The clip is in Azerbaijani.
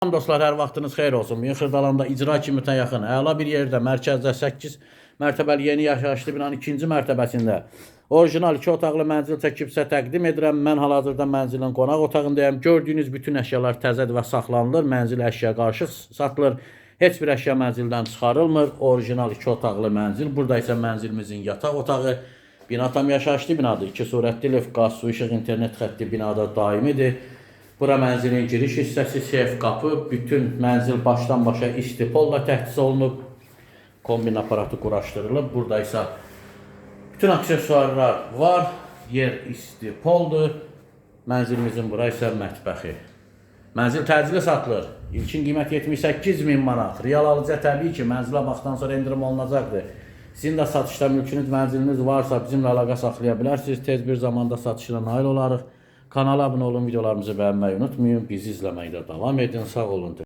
Salam dostlar, hər vaxtınız xeyir olsun. Bugün Xırdalanda icra hakimiyyətinə yaxın əla bir yerdə, mərkəzdə 8 mərtəbəli yeni yaşayışlı binanın ikinci mərtəbəsində orijinal 2 otaqlı mənzil çəkib sizə təqdim edirəm. Mən hal-hazırda mənzilin qonaq otağındayam. Gördüyünüz bütün əşyalar təzədir və saxlanılır. Mənzil əşya qarışıq satılır. Heç bir əşya mənzildən çıxarılmır. Orijinal 2 otaqlı mənzil. Burada isə mənzilimizin yataq otağı. Bina tam yaşayışlı binadır. İki sürətli lift, qaz, su, işıq, internet xətti binada daimidir. Bura mənzilin giriş hissəsi, seyf qapı, bütün mənzil başdan başa istipolla təchiz olunub. Kombin aparatı quraşdırılıb. Burada isə bütün aksesuarlar var. Yer istipoldur. Mənzilimizin bura isə mətbəxi. Mənzil təcili satılır. İlkin qiymət 78 min manat. Real alıcıya təbii ki, mənzilə baxdan sonra endirim olunacaqdır. Sizin də satışda mülkünüz, mənziliniz varsa bizimlə əlaqə saxlaya bilərsiniz. Tez bir zamanda satışına nail olarıq. Kanala abunə olun, videolarımızı bəyənməyi unutmayın. Bizi izləməkdə davam edin. Sağ olun.